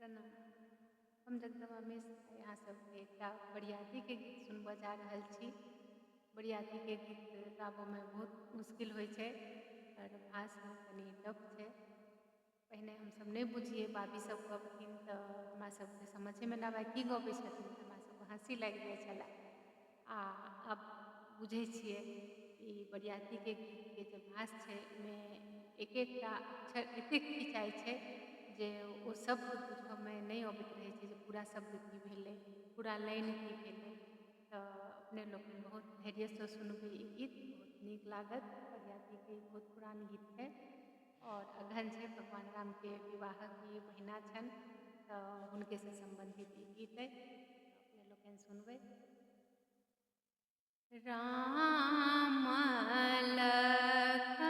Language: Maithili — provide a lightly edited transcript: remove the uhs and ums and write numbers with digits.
प्रणाम। हम जगदम्बा मिश्र आइ अहाँ सबके एकटा बरियातीके गीत सुनबऽ जा रहल छी। बरियातीके गीत गाबऽमे बहुत मुश्किल होइ छै, एकर भाषा कनि टफ छै। पहिने हमसब नहि बुझियै, बाबी सब गबथिन तऽ हमरा सबके समझेमे नहि आबै की गबै छथिन, तऽ हमरा सबके हँसी लागि जाइ छलै। आ आब बुझै छियै ई बरियातीके गीतके जे भास छै ओहिमे एक एकटा अक्षर एतेक खिचाइ छै जे ओ शब्द बुझऽमे नहि अबैत रहै छै जे पूरा शब्द की भेलै, पूरा लाइन की भेलै। तऽ अपने लोकनि बहुत धैर्यसँ सुनबै ई गीत, बहुत नीक लागत। बरियातीके बहुत पुरान गीत छै आओर अगहन छै, भगवान रामके विवाहक ई महिना छनि, तऽ हुनकेसँ सम्बन्धित ई गीत अइ, अपने लोकनि सुनबै। राम लखन